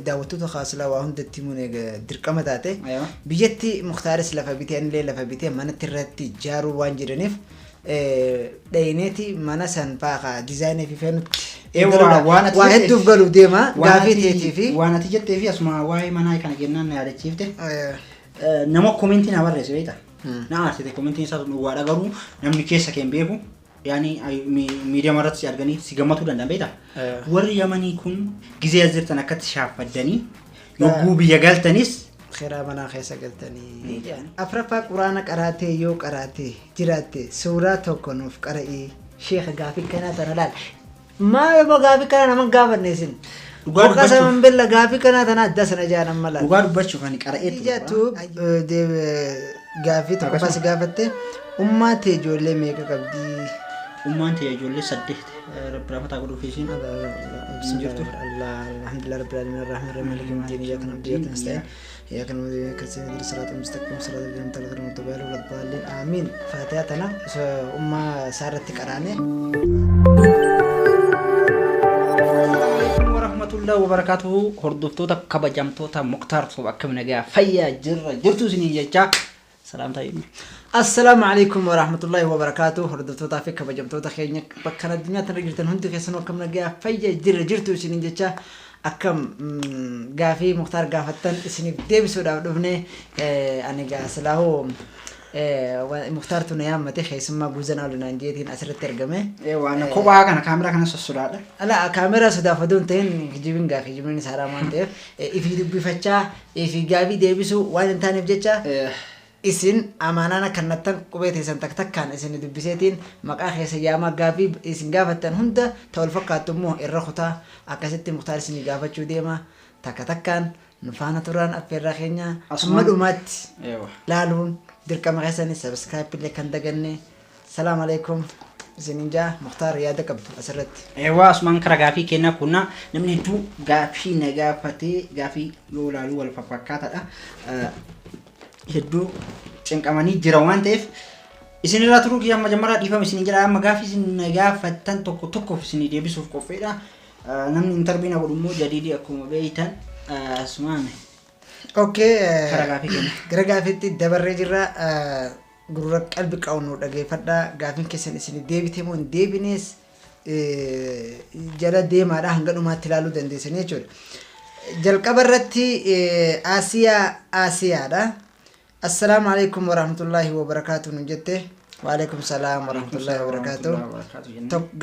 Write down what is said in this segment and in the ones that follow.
Daawwattoota kaasilaa waa hundatti himuun eega dirqama taate. Biyyatti Muktaaris lafa bitee, anillee lafa bitee manatti irratti ijaaruu waan jedhaniif, dhayineeti mana san fa'aa diizaayinii fi feenutti eegaluudha. Waan ati Waa hedduuf galuuf deema waan gaafii teetii fi waan ati jettee fi asuma waa'ee manaa kana jennaan na yaadachiifte. Nama komentii na barreesse beekta. Na aarsite, komentiin isaa sun dhugaadha, garuu namni keessa kee hin beeku. Yaani miidiyaa irratti si arganii si gammatuu danda'an beekta. Warri Yamanii kun gizee as jirtan akkatti shaaffaddanii yogguu biyya galtanis Kiraa manaa keessa galtanii. Afraffaa, quraana qaraatee yoo qaraatee jiraatte suuraa tokko nuuf qara'ii. Sheekha, gaafii kanaa tana laal. Maal immoo gaafii kana nama gaafanne isin? Dhugaa Boqa dubbachuuf. Saman billa gaafii kanaa tana adda sana jaan amma laal. Dhugaa dubbachuuf ani qara'ee ture. Ijatu gaafii tokkoffaa si gaafatte, ummaa tee ijoollee meeqa qabdii? Ummaan ta'e ijoollee saddeet, rabbi rahmataa godhuuf isiin. Jirtu. الحمد لله رب العالمين الرحمن الرحيم مالك يوم الدين اياك نعبد واياك نستعين اياك نعبد واياك نستعين اهدنا الصراط المستقيم صراط الذين انعمت عليهم غير المغضوب عليهم ولا الضالين، امين. فاتحه tana ummaa isaarratti qaraane. Alaikum warahmatullahi wabarakatuhu. Hordoftoota kabajamtoota Muktaar Tube, akkam nagaa fayyaa jirra jirtu isiniin jechaa salaamtaa jenna. Assalaamu alaikum warahmatullahi wabarakatuh. Hordoftootaa fi kabajamtoota keenya bakka addunyaatti irra jirtan hundi keessanuu, akkam nagaa fayya jirra jirtu isiniin jecha. Akkam, gaafii Muktaar gaafattan isiniif deebisuudhaaf dhufne. Ani gaa silaahuu Muktaartu na yaammate, keessummaa guuzanaa olinaan jeetiin asirratti argame. Waan kophaa kana kaameraa kana sossodaadha. Ala kaameraa sodaaf odoo hin ta'in, kijibin gaa kijibin haraam waan ta'eef, ifii dubbifachaa ifii gaafii deebisuu waan hin taaneef jecha, isin amaanaan akka nattan qubee teessan tak takkaan isin dubbiseetiin maqaa keessa yaamaa gaafii isin gaafattan hunda ta wal fakkaattu immoo irra kutaa akkasitti Muktaar isin gaafachuu deema. Takka takkaan nu faana turaan affeerraa keenya hamma dhumaatti laaluun dirqama keessanii, subscribe illee kan daganne. Salaam alaikum isinin jaa. Muktaar, yaada qabdu asirratti? Eewwa, asumaan kara gaafii kennaa kunna namni hedduu gaafii na gaafatee, gaafii yoo ilaalu wal fakkaataadha. Hedduu cinqamanii jira waan ta'eef isin irraa turuu kiyya amma jammaraa dhiifama isin jedha. Amma gaafii isin na gaafattan tokko tokkoof isin deebisuuf qopheedha. Namni interview na godhu immoo jadiidii akkuma beeytan asumaan Okay. Kara gaafii kenna. Gara gaafiitti dabarree jirra. Gurra qalbi qabnu dhageeffadhaa. Gaafiin keessan isin deebite moo hin deebinees jala deemaadha, hanga dhumaatti ilaaluu dandeessanii jechuudha. Jalqaba irratti Asiyaa Asiyaadha. "Assalaamu alaikum warahmatullaahi wabarakaatu" nu jette. Waalaikum salaam warahmatullaahi wabarakaatu.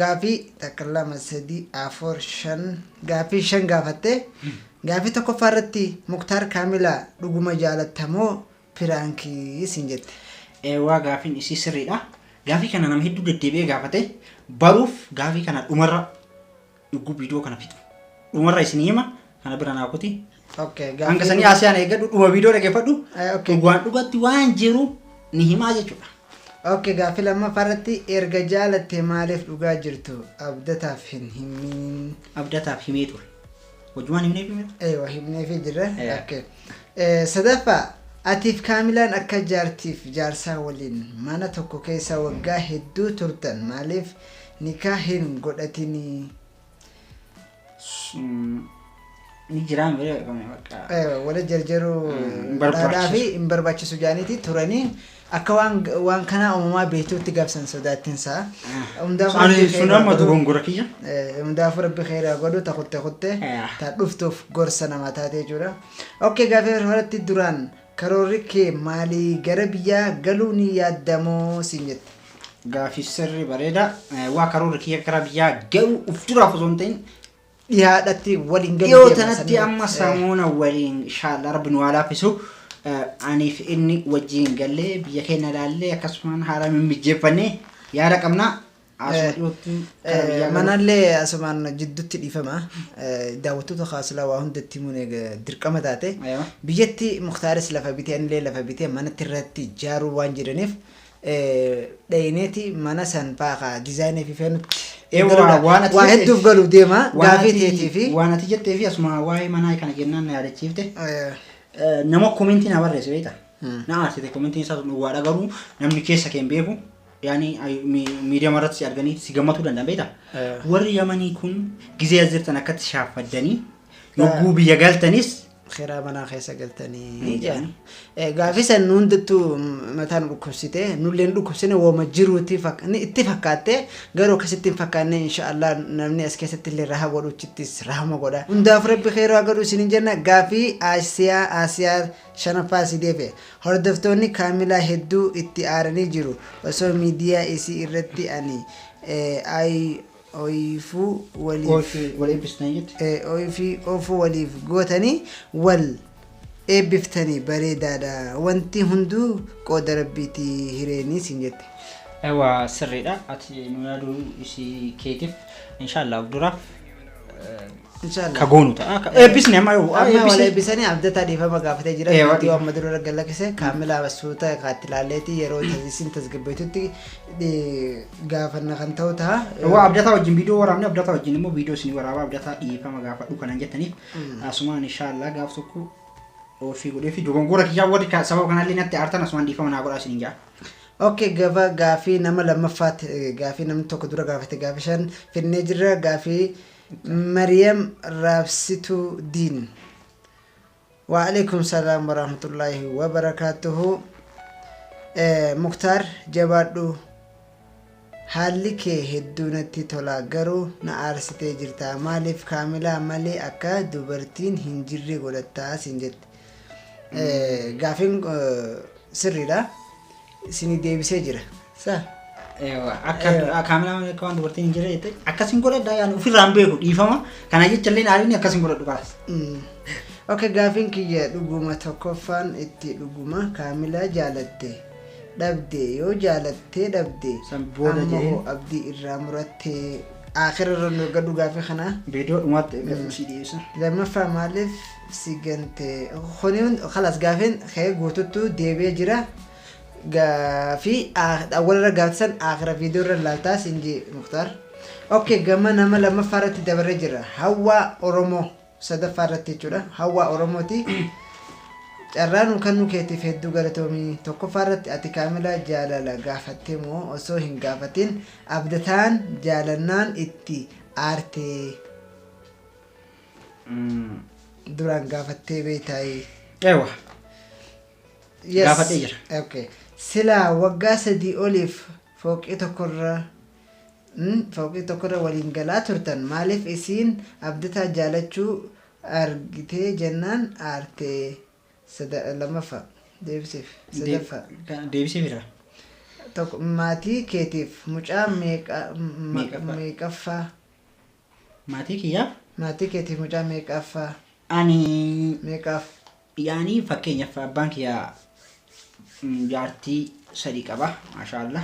Gaafii takka, lama, sadii, afur, shan, gaafii shan gaafatte. Gaafii tokkoffaa irratti, "Muktaar Kaamilaa dhuguma jaalattamoo prank siin jette. Eewwaa, gaafiin isii sirriidha. Gaafii kana nama hedduu deddeebi'ee gaafate baruuf gaafii kana dhumarra dhuguu viidiyoo kana fixu. Dhumarra isinii hima, kana bira naa kuti. Okay, Hanga sanii Asiyaan eeggadhu, dhuma viidiyoo dhaggeeffadhu. Okay. Dhugaan dhugatti waan jiru ni himaa jechuudha. Okay, gaafii lammaffaa irratti, "Erga jaalatte maaliif dhugaa jirtu abdataaf hin himin?" Abdataaf himee ture. Hojumaan himnee himee ture. Eewa, himneefii jirra. Okay. Sadaffaa, "Atiif Kaamilaan akka jaartiif jaarsaa waliin mana tokko keessa waggaa hedduu turtan, maaliif nikaa hin godhatinii?" Ni jiraan bira bakka. Wala jarjaruu Hin dhaadhaa fi barbaachisu. Hin barbaachisu jaaniiti turanii akka waan kanaa uumamaa beektuutti gaafsan sodaattinsaa. Hundaafuu Ani Rabbi sun kheyraa amma godhu. dogongora kiyya. Hundaafuu Rabbi kheyraa godhu, ta kutte kutte ta dhuftuuf gorsa namaa taate jechuudha. Okay, gaafii irratti, "Duraan karoorri kee maalii, gara biyyaa galuu ni yaaddamoo?" siin jette. Gaafii sirrii bareeda. Waa karoorri kiyya gara biyyaa galuu uf duraaf osoo hin ta'in dhiyaadhatti waliin galuu dhiyoo deema tanatti sanii. Amma samuuna waliin inshallah rabbi nu haa laaffisu. Aniif inni wajjin gallee biyya keenya ilaallee akkasumaan haala mimmijeeffannee yaada qabna. Asuma dhiyootti gara biyyaa galuu. Manallee asumaan jidduutti dhiifama. Daawwattoota kaasilaa waa hundatti himuun eega dirqama taate. Biyyatti Muktaaris lafa bitee, anillee lafa bitee manatti irratti ijaaruu waan jedhaniif, dhayineeti mana san fa'aa diizaayinii fi feenutti eegaluudha. Waan ati Waa hedduuf galuuf deema waan gaafii teetii fi waan ati jettee fi asuma waa'ee manaa kana jennaan na yaadachiifte. Nama komentii na barreesse beekta. Na aarsite, komentiin isaa sun dhugaadha, garuu namni keessa kee hin beeku. Yaani miidiyaa irratti si arganii si gammatuu danda'an beekta. Warri Yamanii kun gizee as jirtan akkatti shaaffaddanii Yogguu biyya galtanis Kiraa manaa keessa galtanii jedhan. Gaafii san nu hundattuu mataan dhukkubsite, nulleen dhukkubsine, wooma jiruuti itti fakkaatte, garuu akkasitti hin fakkaanne. Inshaallah namni as keessatti illee raha godhuchittis rahama godha. Hundaaf Rabbi khayraa godhu isinin jenna. Gaafii Asiyaa Asiyaa shanaffaa si deebi'e. Hordoftoonni Kaamilaa hedduu itti aaranii jiru. Osoo miidiyaa isii irratti ani ay ooyifuu waliif wal eebbistan jette. Ooyifii oofuu waliif gootanii wal eebbiftanii bareedaadha. Wanti hunduu qooda Rabbiiti, hireenii siin jette. Ewa, sirriidha. Ati nu yaaduu isii keetiif inshaallah duraaf Inshaallah. Ka goonu ta'a. Eebbisni amma yoo Amma wal eebbisanii Abdataa dhiifama gaafatee jira. Eewa, Viidiyoo amma dura galakkise Kaamilaa suuta kaatti ilaalleeti yeroo isin tasgabbeetutti gaafanna kan ta'u ta'a. Waa Abdataa wajjin viidiyoo waraabne, Abdataa wajjin immoo viidiyoo isinii waraabaa. Abdataa dhiifama gaafadhu kanan jettaniif asumaan inshaallah gaaf tokko ofii godhee fi dogongora kiyyaa warri sababa kanallee natti aartan asumaan dhiifama naa godhaa isiniin jaa. Okay, gaafa gaafii nama lammaffaatti gaafii namni tokko dura gaafate, gaafii shan finnee jirra. Gaafii Mariyam Raabsituu Diin. Waalaikum salaam warahmatullaahi wabarakaatuhu. Muktaar, jabaadhu, haalli kee hedduu natti tola, garuu na aarsitee jirta. Maaliif Kaamilaa malee akka dubartiin hin jirre godhattaa siin jette. Gaafiin sirriidha. Isinii deebisee jira. Sa? Akka Kaamilaa malee akka waan dubartiin hin jirre jette akkasiin godhadhaa, yaani ofirraa hin beeku, dhiifama. Kana jecha illee aariin akkasiin godhadhu kaas. Okay, gaafiin kiyya dhuguma tokkoffaan itti dhuguma Kaamilaa jaalatte dhabde, yoo jaalattee dhabde San booda amma jedheen. Hoo abdii irraa murattee akira irra nu eeggadhu gaafii kana. Viidiyoo dhumaatti eeggadhu si deebisa. Lammaffaa, maaliif si gante? Kuni خلاص gaafiin kee guututtu deebi'ee jira. Gaafii awwalarra gaafatan akira viidiyoo irra laaltaa siin jee Muktaar. Okay, gama nama lammaffaa irratti dabarree jira. Hawwaa Oromoo sadaffaa irratti jechuudha. Hawwaa Oromooti. Carraa nu kennuu keetiif hedduu galatoomii. Tokkoffaa irratti, ati Kaamilaa jaalala gaafatte moo osoo hin gaafatin Abdataan jaalannaan itti aartee? Duraan gaafattee beektaayee? Ewa. Yes. Gaafadhee jira. Okay. Silaa waggaa 3 oliif fooqii tokkorra waliin galaa turtan, maaliif isiin Abdataa jaalachuu argitee jennaan aartee? Lammaffaa deebisiif. Sadaffaa. Deebisee jira. Tokko, maatii keetiif mucaa meeqa Meeqaffaa? Meeqaffaa? Maatii kiyyaaf Maatii keetiif mucaa meeqaffaa? Ani Meeqaaf? Yaani fakkeenyaaf abbaan kiyyaa jaartii sadii qaba, maashaallah.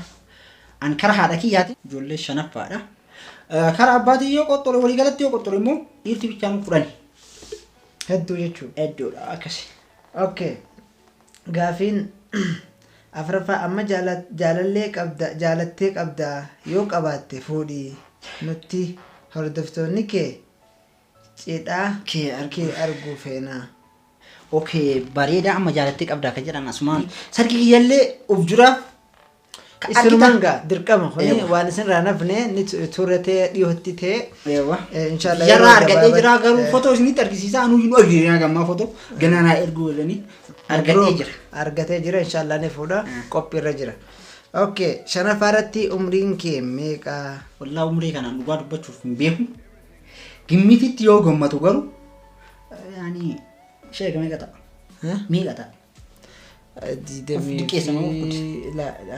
An kara haadha kiyyaati ijoollee shanaffaadha. Kara abbaatii yoo qoxxore, waliigalatti yoo qoxxore immoo dhiirti bichaan 10. Hedduu jechuudha. Hedduudha akkasi. Okay. Gaafiin afuraffaa, amma jaalallee qabda, jaalattee qabda, yoo qabaatte fuudhii nutti, hordoftoonni kee cidhaa Kee arguu. Kee arguu feenaa. Okay, bareeda. Amma jaalattee qabda akka jedhan asumaan sarki kiyyallee of juraaf ka Isinumaan argitan. gaa dirqama kuni Eewa. waan isin irraa nafne ni turretee dhiyootti ta'e. Eewa. Inshallah Jarraa yeroo argadhee gabaabaa- jira, garuu footoo isinitti argisiisa, anuu hin argisiisa gammaa footoo ganaa naa erguu jedhanii argadhee jira. Argatee jira, inshallah ni fuudha, qophiirra jira. Okay, shanaffaa irratti, umriin kee meeqa? Wallaa umrii kanaan dhugaa dubbachuuf hin beeku. Gimmititti yoo gammatu garuu yaani sheeka meeqa ta'a? Huh? Meeqa ta'a? Digdamii Diqqeessa moo fi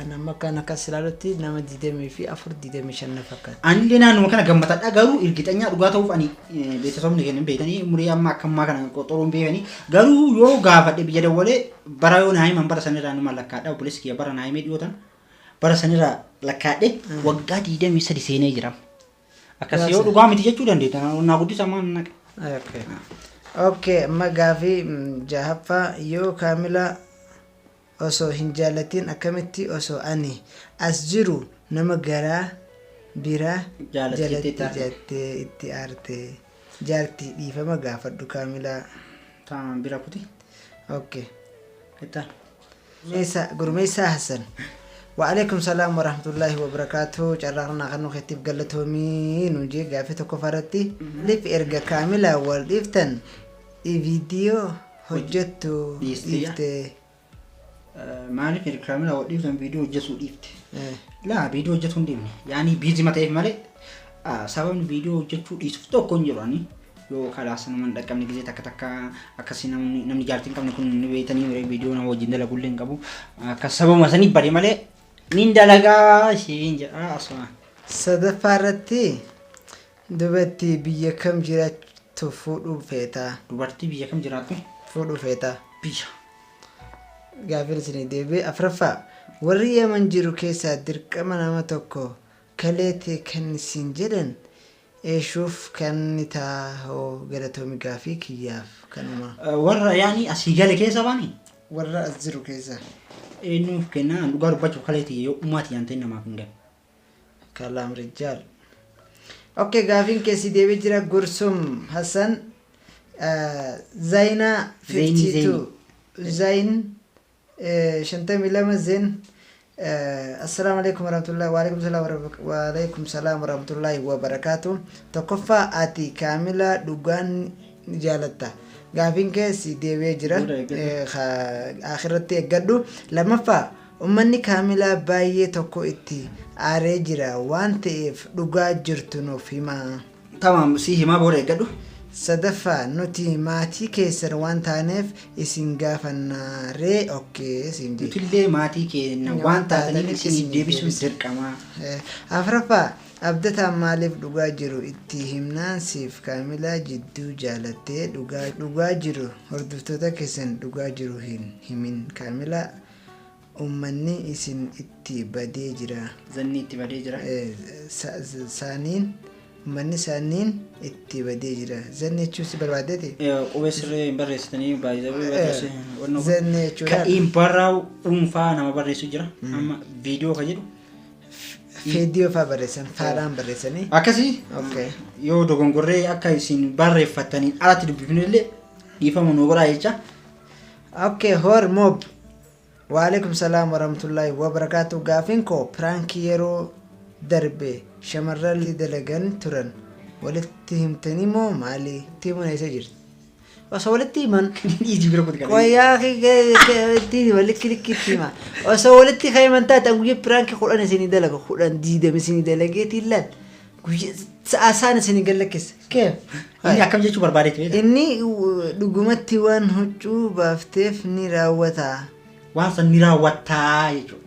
nama akkaan akkas ilaalutti nama 24, 25 na fakkaata. Anillee naannuma kana gammatadha, garuu irgixanyaa dhugaa ta'uuf ani beeksisofni kennan beekanii umurii amma akka ammaa kana qoxoruun beekanii, garuu yoo gaafadhe biyya dawwalee bara yoo naa himan bara sanirraa numa lakkaadha. Obboleessi kiyya bara naa himee dhiyootan bara sanirraa lakkaadhe waggaa 23 seenee jira. Akkas yoo dhugaa miti jechuu dandeetta, naa guddisa maan naqa. Okay. Okay, amma gaafii jahaffaa, yoo Kaamila osoo hin jaalatin akkamitti osoo ani as jiru nama garaa biraa Jaalattee jalatti itti aarte. jettee itti aarte? Jaartii dhiifama gaafadhu Kaamilaa. Taa'an bira kuti. Okay. Ittaan. Gurmeessaa Hassan. Waalaikum salaam warahmatullahi wabarakatuh. Carraa kana kan nuuf galatoomii nu jee gaafii tokko irratti lif erga kaamilaa wal dhiiftan viidiyoo hojjettu dhiifte. Maaliif erga kaamilaa wal dhiiftan viidiyoo hojjetuu dhiifte? Laa viidiyoo hojjetuu hin dhiifne. Yaani biizii ta'eef malee sababni viidiyoo hojjechuu dhiisuuf tokko hin jiru ani. Yoo kalaas nama hin dhaqqabne gisee takka takka akkasii namni jaartii hin qabne kun ni beektanii viidiyoo nama wajjin dalagullee hin qabu. Akka sababuma sanii bade malee nin dalagaa ishiin jedha asuma. Sadaffaa irratti dubartii biyya kam jiraattu fuudhuu feeta? Dubartii biyya kam jiraattu? Fuudhuu feeta. Biyya. Gaaffiin isinii deebi'e. Afuraffaa warri Yemen jiru keessaa dirqama nama tokko kaleete kan isin jedhan eeshuuf kan taa'oo galatoomi gaafii kiyyaaf kanuma. Warra yaani asii gale keessa baani? Warra as jiru keessa. Eenyuuf kennaa dhugaa dubbachuuf kaleeti yoo uumaati yaan ta'e namaaf hin galu. Kalaam Rijaal. Okay, gaafiin keessi deebi'ee jira. Gursum Hassan Zainaa 52 Zain 52 Zain. Assalaamu alaikum warahmatullahi waalaikum salaam warahmatullahi wabarakaatu. Tokkoffaa ati kaamilaa dhugaan ni jaalatta. Gaafiin keessi deebi'ee jira. Akhiratti eeggadhu. Lammaffaa uummanni kaamilaa baay'ee tokko itti aaree jira waan ta'eef dhugaa jirtu nuuf himaa. Tamaam si himaa booda eeggadhu. Sadaffaa nuti maatii keessan waan taaneef isin gaafannaa ree okkee siin jedhe. Nutillee maatii keenya waan taataniif isin deebisuun dirqama. Afuraffaa abdataan maaliif dhugaa jiru itti himnaan siif kaamilaa jidduu jaalattee dhugaa jiru hordoftoota keessan dhugaa jiru hin himin kaamilaa uummanni isin itti badee jira. Zanni itti badee jira. Saaniin uummanni isaaniin itti badee jira. Zanni jechuun si barbaadeeti? Qubee sirrii hin barreessitanii baay'ee barreesse. Zanni jechuudha. Ka'iin barraa'u dhuunfaa nama barreessu jira. Amma viidiyoo ka jedhu. Viidiyoo fa'aa barreessan faadhaan barreessanii. Akkasii. Yoo dogongorree akka isin barreeffattaniin alatti dubbifnu illee dhiifama nu godhaa jecha. Okay, hor mob. Waalaikum salaam warahmatullahi wabarakaatu. Gaafiin koo piraankii yeroo darbe shamarran dalagan turan walitti himtanii moo maali? Itti himuun eessa jirti? Osoo walitti himan qoyyaa walitti itti hima. Osoo walitti himan taate guyyaa piraankii 10 isinii dalaga 10 20 isinii dalageetii ilaal guyyaa sa'aa isinii gallakkisa. Keef? Inni akkam jechuu barbaadeeti beektaa? Inni dhugumatti waan huccuu baafteef ni raawwata. Waan san ni raawwataa jechuudha.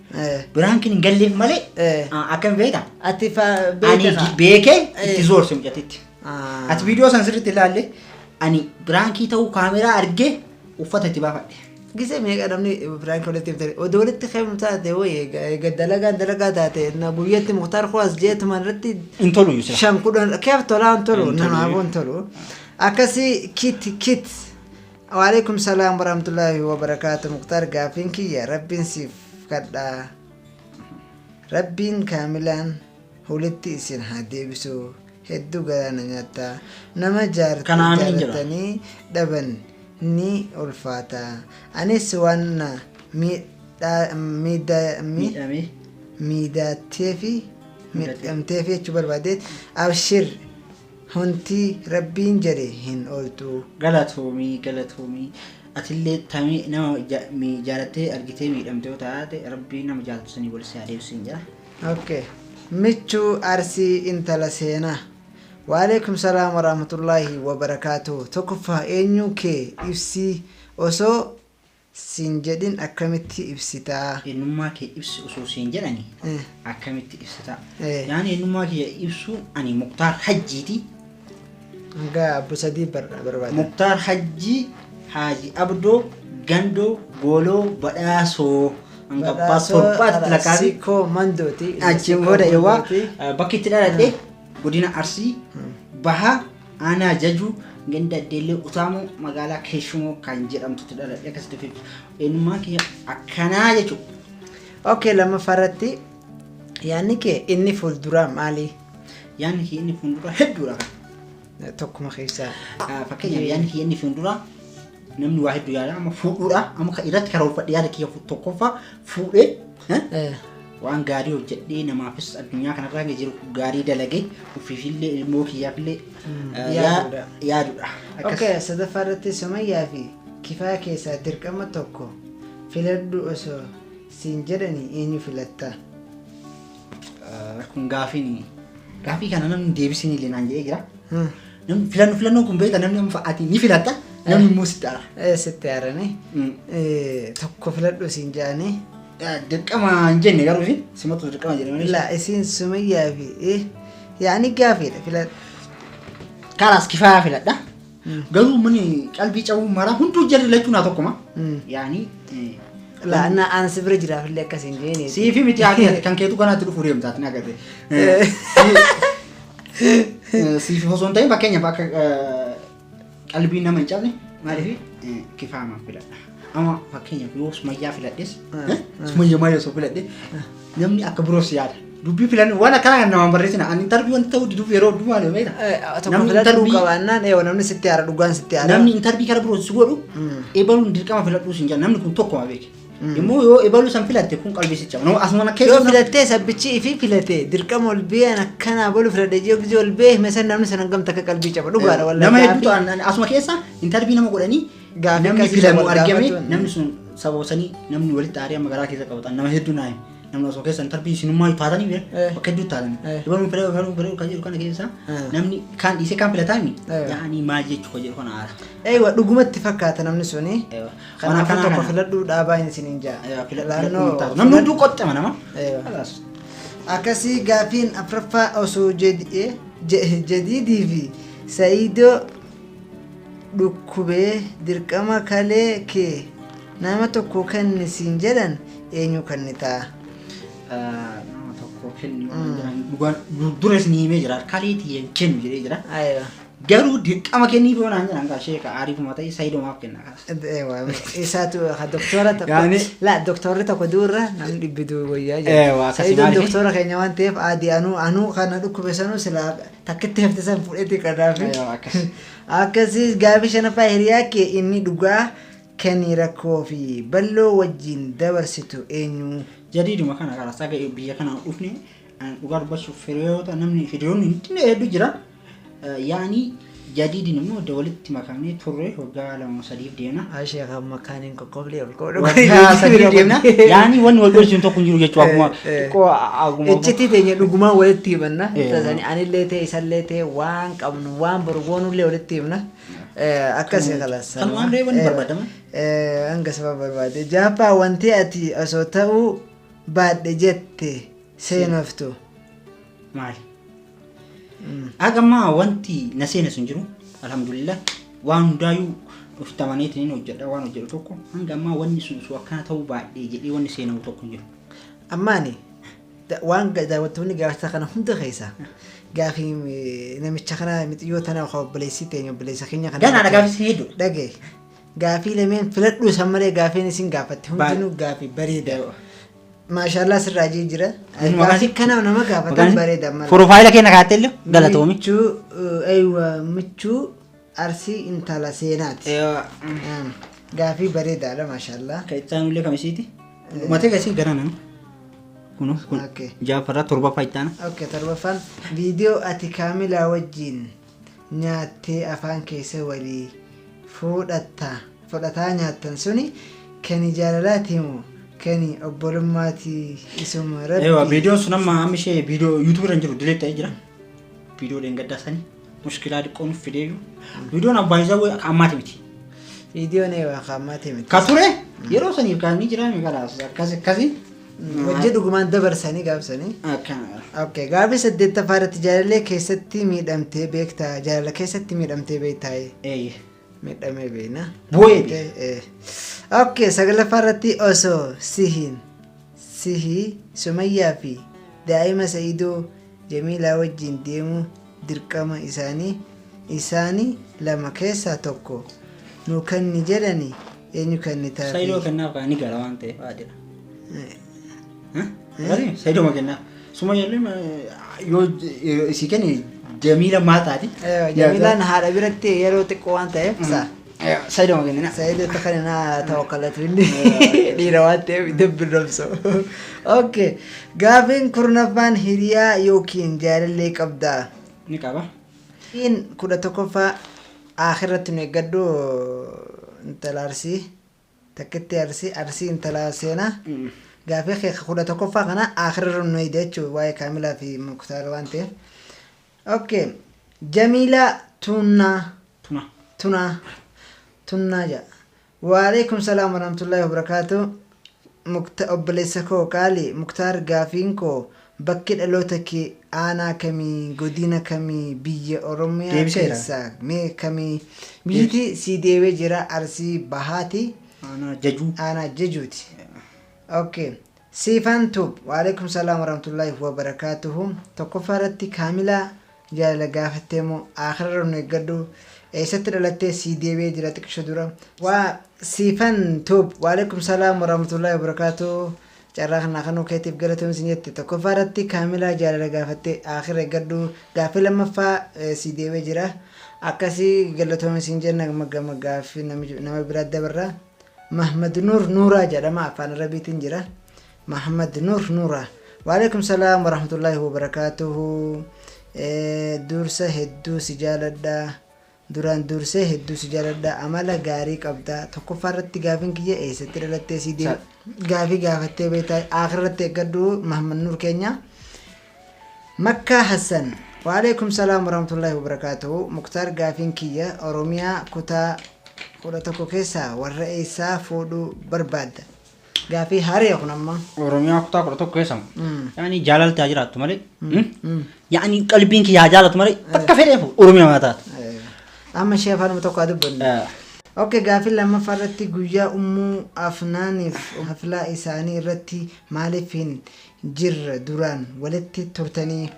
Biraankiin hin galleef malee akkam beektaa? Ati beektaa? Ani beekee itti zoorse mucatitti. Ati viidiyoo san sirriitti ilaalle ani biraankii ta'uu kaameraa argee uffata itti baafadhe. Gisee meeqa namni biraankii walitti himtanii odoo walitti himu taate wayii egaa dalagaan dalagaa taate na guyyatti Muktaar Kuwaas jeetuma irratti hin tolu yusra. 5 10 keef tolaa hin tolu namaaf hin tolu. Akkasii kit kit. Waalaikum salaam warahmatullahi wabarakaatu. Muktaar gaafiin kiyya rabbiin siif kadhaa. Rabbiin kaamilaan walitti isin haa deebisu. Hedduu galaana nyaata. Nama jaalatanii dhaban ni ulfaata. Anis waan miidhamteef jechuu barbaade abshir hunti rabbiin jedhe hin ooltu. Galatoomii galatoomii. Atillee tamii nama jaalattee argitee miidhamtee yoo taate rabbiin nama jaalatu sanii wal si haa deebisu hin jira. Okay. Michuu Arsii intala seenaa. Waalaikum salaam warahmatullahi wabarakaatu. Tokkoffaa eenyu kee ibsi osoo siin jedhin akkamitti ibsitaa? Eenyummaa kee ibsi osoo siin jedhani akkamitti ibsitaa? Yaani eenyummaa kee ibsuun ani Muktaar Hajjiiti. Hanga abbo sadii barbaada. Muktaar Hajjii Haaji Abdoo Gandoo Gooloo Badhaasoo. Hanga abbaa torbaatti lakkaa'e. Sikoo Mandooti. Achiin booda eewwaa bakki itti dhaladhe godina Arsii Bahaa Aanaa Jajuu ganda Addeellee Utaamoo magaalaa Keeshumoo kan jedhamtutti dhaladhe akkasitti fi eenyummaa kiyya akkanaa jechuudha. Okay, lammaffaa irratti yaadni kee inni fuulduraa maali? Yaadni kee inni fuulduraa hedduudha kan. Tokkuma keessaa. Fakkeenyaaf yaadni kee inni fuulduraa namni waa hedduu yaada amma fuudhuudha amma irratti karoorfadhe yaada kiyya tokkoffaa fuudhee Waan gaarii hojjedhee namaafis addunyaa kanarraa jiru gaarii dalagee ofiifillee ilmoo kiyyaafillee Yaaduudha. Yaaduudha. Okay, sadaffaa irratti Sumayyaa fi Kifaa keessaa dirqama tokko filadhu osoo siin jedhani eenyu filatta? Kun gaafiin gaafii kana namni deebisin illee naan jedhee jira. Namni filannoo filannoon kun beekta namni amma ati ni filatta namni immoo sitti aara. Sitti aarani. Tokko filadhu siin jedhani. Dirqama hin jenne garuu isin simatu dirqama jedhe malee. La isin Sumayyaa fi yaani gaafiidha filadhu. Kalaas Kifaa filadha. Garuu mani qalbii cabuu maraa hunduu jarri lachuu naa tokkuma. Yaani La ana an si bira jiraaf illee akkas hin jeeni. Siifi miti haati kan keetu kanaatti dhufuu deemtaati na agarre. Siifi osoo hin ta'in fakkeenyaaf akka qalbii nama hin cabne maaliif Kifaamaa filadha. Amma fakkeenyaaf yoo Sumayyaa filadhes Sumayyaa maal osoo filadhe namni akka biroos yaada. Dubbii filannu waan akkana kan namaan barreessina. Ani interview wanti ta'uu diduuf yeroo hedduu maal beekta? Tokko Namni filadhuu qabaannaan eewa namni sitti aara dhugaan sitti aara. Namni interview kara biroo si godhu ebaluun dirqama filadhuu siin jedha namni kun tokkuma beeke. Immoo yoo ebaluu san filatte kun qalbii si caba. Nama asuma keessa Yoo filattee sabbichi ifii filate dirqama ol bee akkanaa bolu filadhe yoo gisee ol bee hime san namni san hangam takka qalbii caba dhugaadha wallahi. Nama hedduutu asuma keessa interview nama godhanii Gaafii namni akkasii filamu wal argame gaafatuun. Namni sun sababa sanii namni walitti aaree amma garaa keessa qabatan nama hedduu naa hime. Namni osoo keessa interview isinummaa taatanii bakka hedduu taatanii. Ebaluun filadhu ebaluun filadhu kan jedhu kana keessa namni kaan dhiisee kaan filataami yaani maal jechuu kan jedhu kana aara. Eewa dhugumatti fakkaata namni suni. Ewa. Waan Kanaafuu akkanaa tokko kana. filadhuu dhaabaa hin isiniin jaa. Ewa, Laannoo filadhuu taatu. Namni hunduu qoxxama nama. Ewa. Kalaas. Akkasii gaafiin afraffaa osoo Jadiidii fi Sa'iidoo dhukkubee dirqama kalee kee nama tokko kenni siin jedhan eenyu kenni ta'a? Nama tokko kenni waan jedhan dhugaan dura isin himee jira kalee tiyyan kennu jedhee jira. Aywa. Garuu dirqama kennii yoo naan jedhan kaa sheeka aariifuma ta'e Sa'iidoomaaf kenna kaas. Ewa, isaatu ha doktora tokko la doktorri tokko duurra namni dhibbitu wayyaa jira. Ewa, akkasii Sa'iidoon maaliif? Doktora keenya waan ta'eef aadii anuu anuu kana dhukkube sanuu silaa takkitti hafte san fudhate kanaafi. Ewa, akkas. Akkasii gaafii shanaffaa hiriyaa kee inni dhugaa kan rakkoo fi bal'oo wajjin dabarsitu eenyu? Jadiiduma kana karaa saga biyya kana dhufne dhugaa dubbachuuf hiriyoota namni hiriyoonni hundi hedduu jira. Yaani jadiidin immoo iddoo walitti makamnee turre waggaa 2 sadiif deemna. Ashee kan makaaniin qoqqoblee ol qoodhu. Waggaa 3 deemna. Yaani wanni wal dhoorsiin tokko hin jiru jechuudha akkuma xiqqoo akkuma. Iccitii teenya dhugumaan walitti himanna. Tasani anillee ta'e isallee ta'e waan qabnu waan boru goonullee walitti himna. Akkasii kalas. Kanumaan illee wanni barbaadama. Hanga saba barbaade. Jaappaa wanti ati osoo ta'uu baadhe jette seenoftu. Maali? Akka ammaa wanti na seene sun jiru alhamdulillah waan hundaayyuu ofitti amaneetiin hojjedha waan hojjedhu tokko hanga ammaa wanni sun osoo akkana ta'uu baadhee jedhee wanni seenamu tokko hin jiru. Ammaani waan daawwattoonni gaafata kana hunda keessa gaafii namicha kana mixiyyoo tana obboleessii teenya obboleessa keenya kana. Ganaadha gaafii hedduudha. Dhagaye gaafii lameen filadhuu san malee gaafiin isin gaafatte hundinuu gaafii bareeda. Maashaallah sirraa jira. Gaafii kana nama gaafatan bareeda mala. Profile keenya kaa'attee illee galatoomi. Michuu aywa michuu Arsii intala seenaati. Gaafii bareedaadha maashaallah. Kan itti aanullee kam isiiti? Matee gasii gara nama. Kun kun jaafarraa torbaffaa itti aana. Okay, torbaffaan viidiyoo ati kaamilaa wajjin nyaattee afaan keessa walii fuudhatta fudhataa nyaattan suni kan jaalalaati moo kan obbolummaati isuma Ewa rabbi. Viidiyoon sun amma amma ishee viidiyoo YouTube irra hin jiru delete ta'ee jira. Viidiyoo dheengaddaa sanii mushkilaa xiqqoo nuuf fidee jiru. Viidiyoon abbaa isaa ammaati miti. Viidiyoon eewaa kaammaati miti. Ka ture yeroo saniif kan ni jira kalaas akkas akkasi. Hojii dhugumaan dabarsanii gaafsanii. Akkana. Okay, gaafii saddeettaffaa irratti jaalallee keessatti miidhamtee beektaa jaalala keessatti miidhamtee beektaa? Eeyye. Miidhamee beekna. Bu'ee. Okay, saglaffaa irratti osoo sihiin sihii Sumayyaa fi daa'ima Sa'iidoo Jamiilaa wajjin deemuu dirqama isaanii isaanii lama keessaa tokko nu kanni jedhani eenyu kanni Saayidoo taate? kennaaf kan ni gara waan ta'eef haadha. Saayidoo ma kennaaf. Sumayyaallee yoo isii kenne Jamiila maal taati? Jamiilaan haadha biratti yeroo xiqqoo waan ta'eef sa. Saidoo kennina. Saidoo takkanina tawakkalatu inni dhiira waan ta'eef dubbi rabso. Okay. Gaafiin 10ffaan hiriyaa yookiin jaalallee qabdaa? Ni qaba. Gaafiin 11ffaa akhirratti nu eeggadhu intala Arsii takkitti Arsii Arsii intala seenaa. Gaafii kee 11ffaa kana akhirra nu eegda jechuudha waa'ee Kaamilaa fi Muktaar waan ta'eef. Okay. Jamiilaa Tunnaa. Tuna. Tunaa. Tunnaa jedha. Waalaikum salaam warahmatullahi wabarakaatu. Obboleessa koo qaali Muktaar gaafiin koo bakki dhaloota kee aanaa kamii godina kamii biyya Oromiyaa keessaa mee kamii biyyatti si deebee jira Arsii Bahaati. Aanaa Jajuu. Aanaa Jajuuti. Okay. Siifan Tuub. Waalaikum salaam warahmatullahi wabarakaatuhu. Tokkoffaa irratti Kaamilaa jaalala gaafattee moo akhirra nu eeggadhu eessatti dhalattee si deebee jira xiqqisho dura. Waa Siifan Tuub. Waalaikum salaam warahmatullahi wabarakaatuhu. Carraa kana kanuu keetiif galatoon isin jette. Tokkoffaa irratti Kaamilaa jaalala gaafattee akhirra eeggadhu. Gaaffii lammaffaa si deebee jira. Akkasii galatoon isin jenna gama gaaffii nama biraa dabarra. Mahmad Nur Nuuraa jedhama afaan Arabiitiin jira. Mahmad Nur Nuuraa. Waalaikum salaam warahmatullahi wabarakaatuhu. Dursa hedduu si jaaladha. Duraan dursee hedduu si jaaladha. Amala gaarii qabda. Tokkoffaa irratti gaafiin kiyya eessatti dhalattee si deema. Gaafii gaafattee beektaa akhirratti eeggadhu Mahmad Nur keenya. Makkaa Hassan. Waalaikum salaam warahmatullahi wabarakaatuhu. Muktaar gaafiin kiyya Oromiyaa kutaa 11 keessaa warra eessaa fuudhuu barbaadda? Gaafii haaree kun amma. Oromiyaa kutaa 11 keessa. Yaani jaalalti haa jiraattu malee. Yaani qalbiin kiyya haa jaalatu malee bakka fedheef Oromiyaa maa taatu. Amma ishee afaanuma tokko haa dubbannu. Okay, gaafii lammaffaa irratti guyyaa ummuu afnaaniif haflaa isaanii irratti maaliif hin jirre duraan walitti turtanii?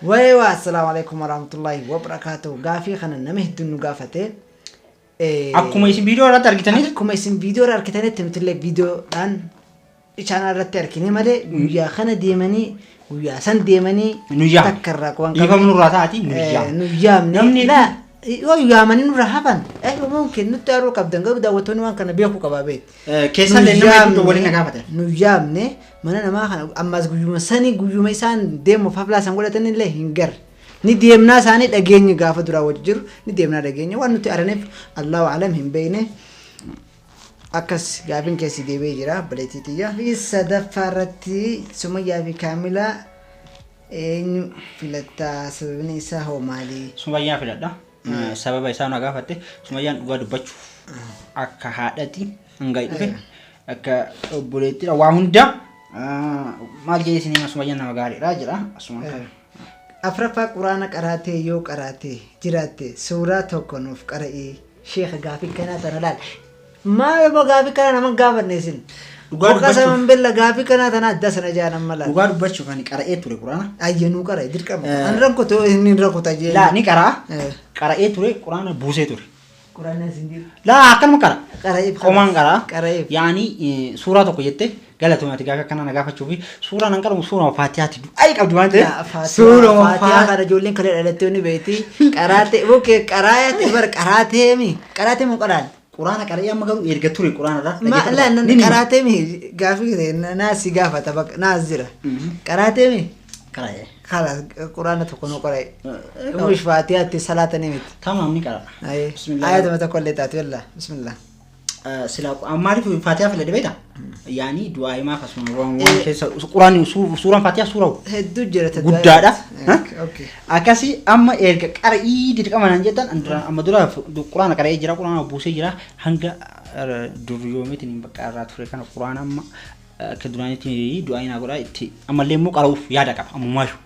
Wayeewaa assalaamu alaikum warahmatullahi wabarakaatuh. Gaafii kana nama hedduun nu gaafate. Akkuma isin viidiyoo irratti argitanitti akkuma isin viidiyoo irra argitanitti nuti illee viidiyoodhaan chaanaa irratti argine malee guyyaa kana deemanii guyyaa san deemanii nu yaamne. Takka irraa waan Dhiifama nurraa taati nu yaamne. Nu yaamne. Namni Laa yoo yaamanii nurra hafan mumkin nutti aaruu qabdan garuu daawwattoonni waan kana beekuu qabaa beekti. Keessallee nama hedduu waliin na gaafatan. Nu yaamne mana namaa kana ammas guyyuma sanii guyyuma isaan deemuuf haflaa san godhatan illee hin garre. Ni deemnaa isaanii dhageenye gaafa duraa wajji jiru ni deemnaa dhageenye waan nuti araneef Allahu alam hin beekne. Akkas gaafiin keessi deebi'ee jira baleetii xiyya. Fi sadaffaa irratti Sumayyaa fi Kaamilaa eenyu filattaa sababni isaa hoo maali? Sumayyaa filadha. Sababa isaa na gaafatte Sumayyaan dhugaa dubbachuuf akka haadhati hanga dhufe akka obboleettidha waa hunda maal jedhee isin hima Sumayyaan nama gaariidha jedha. Asuma Afraffaa quraana qaraatee yoo qaraatee jiraatte suuraa tokko nuuf qara'ii sheekha gaafii kanaa tana laal. Maal immoo gaafii kana nama gaafanne isin? Dhugaa Boqa dubbachuuf. saman bella gaafii kanaa tana adda sana jaalan mala. Dhugaa dubbachuuf ani qara'ee ture quraana. Ayyanuu qara'e dirqama. Ani rakkotu inni rakkota jee. Laa ni qara'a. Qara'ee ture quraana buusee ture. Quraana isin jiru. Laa akkanuma qara. Qara'eef. Qomaan qara'a. Qara'eef. Yaani suuraa tokko jettee galatoomati gaafa akkana na gaafachuu fi suuraa nan qaramu suuraa Faatihaati du'aa qabdu waan ta'eef. Suuraa Faatihaa kana ijoolleen kalee dhalattee ni beekti. Qaraatee bukkee qaraatee bar qaraatee mi qaraatee moo qaraan? Quraana qara'ee amma garuu erga ture quraana irraa. Ma la nan qaraatee mi gaafii naas si gaafata bakka naas jira. Qaraatee mi? Qara'ee. Khalas quraana tokko nu qara'e. Mush Faatihaatti salaata ni miti. Tamaam ni qara'a. Bismillah. Ayatuma tokko illee taatu yalla bismillah. Sila maaliif Faatihaa filadhe beektaa? Yaani du'aa himaa akkasuma waan keessa quraanni suuraan Faatihaa suuraa Hedduu jira guddaadha. Okay. Akkasii amma erga qara'ii dirqama naan jettan amma dura quraana qara'ee jira quraana buusee jira hanga duryoomeetiin bakka irraa ture kana quraana amma akka duraanitti du'aa hinaa godhaa itti ammallee immoo qara'uuf yaada qaba ammumaashu.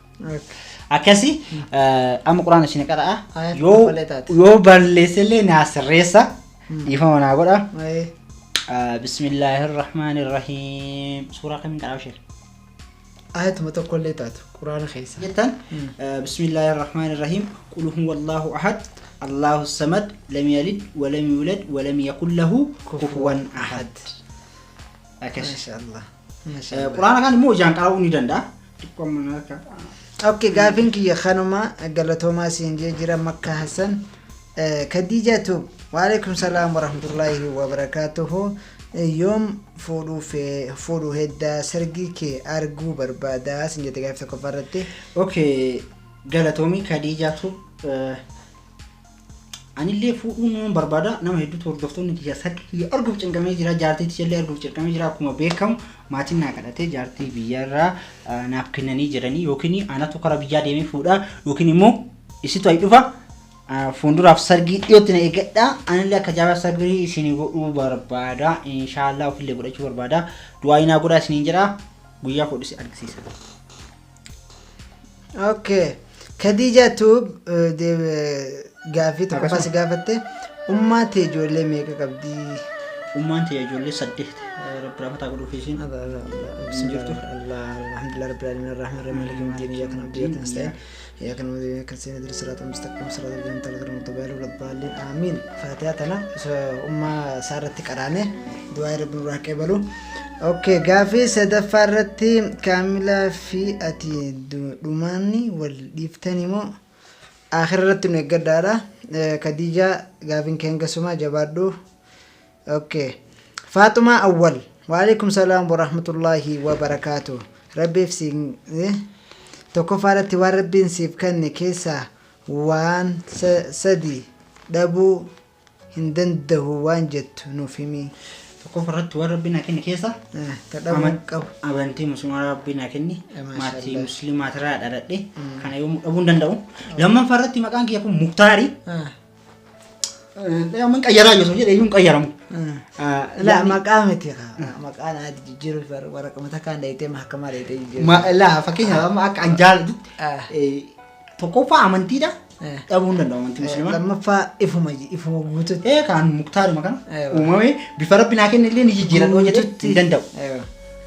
Akkasii amma quraana isin qara'a yoo balleessellee naa sirreessa dhiifama naa godha. Bismillahirrahmanirrahiim. Suuraa kamiin qara'aa ishee? Ayatuma tokko illee taatu quraana keessa. Jettan Bismillahirrahmanirrahiim. Qul huwallahu ahad. Allahu samad. Lam yalid wa lam yulad wa lam yakul lahu kufuwan ahad. Akkas. Maashaallah. Maashaallah. Quraana kan immoo ijaan qara'uu ni danda'a. Xiqqoo amma akka Okay, gaafiin kiyya kanuma galatoomaa siin jee jira Makka Hassan. Khadija Tube. Waalaikum salaam warahmatullahi wabarakatuhu. Yoom fuudhuu heddaa, sargii kee arguu barbaadaa sin jette gaafii tokkoffaa irratti. Okay, galatoomii Khadiijaatu. Anillee fuudhuu nama barbaada. Nama hedduutu hordoftoonni kiyya sargii kiyya arguuf cinqamee jira. Jaartii tiyyallee arguuf cinqamee jira. Akkuma beekamu maatiin naa kadhatee jaartii biyyarraa naaf kennanii jiranii, yookiin anatu karaa biyyaa deemee fuudha yookiin immoo isitu ayi dhufa. Fuulduraaf sargii dhiyootti na eeggadha. Anillee akka jaabaa sargii isin godhuu barbaada. Inshaallah ofillee godhachuu barbaada. Du'aa naa godhaa isiniin jedha. Guyyaa fuudhis argisiisa. Okay. Khadija Tube gaafii tokkoffaa si gaafatte, ummaa tee ijoollee meeqa qabdi? Ummaan tiyya ijoollee 8 rabbi rahmataa godhuuf isiin. Jirtu. الحمد لله رب العالمين الرحمن الرحيم مالك يوم الدين اياك نعبد واياك نستعين اياك نعبد واياك نستعين اهدنا الصراط المستقيم صراط الذين انعمت عليهم غير المغضوب عليهم ولا الضالين امين. فاتحه tana ummaa isaarratti qaraane du'aa rabbi nurraa qeebalu. Okay, gaafii sadaffaa irratti Kaamilaa fi ati dhumaanni wal dhiiftani moo akhira irratti nu eeggadhaadha. Khadija, gaafiin kee hangasuma jabaadhu. Okay. Faaxumaa Awwal. Waalaikum salaam warahmatullahi wabarakaatu. Rabbiif siin tokkoffaa irratti waan rabbiin siif kenne keessaa waan sadi dhabuu hin danda'u waan jettu nuuf himi. Tokkoffaa irratti waan rabbi naa kenne keessa Ta dhabuu qabu. Amantii musliimaa rabbi naa kenne, Maasha maatii Allah. musliimaatirraa dhaladhe, kana yoomuu dhabuu hin danda'u. Lammaffaa irratti maqaan kiyya kun Muktaari. Amma qayyaraa jiru jedhee iyyuu hin qayyaramu. La, maqaa miti, maqaan ati jijjiiruuf waraqama takkaan dheeyitee mahakamaa dheeyitee jijjiiruuf. Laa, fakkeenyaaf amma akka an jaalatutti tokkoffaa amantiidha, dhabuu hin danda'u amantii musliimaa. Lammaffaa ifuma guututti. Kan Muktaaruma kana uumame bifa rabbi naa kenne illee ni jijjiiradhoo jedhee hin danda'u.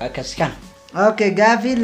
Akkas kana. Okay, gaafii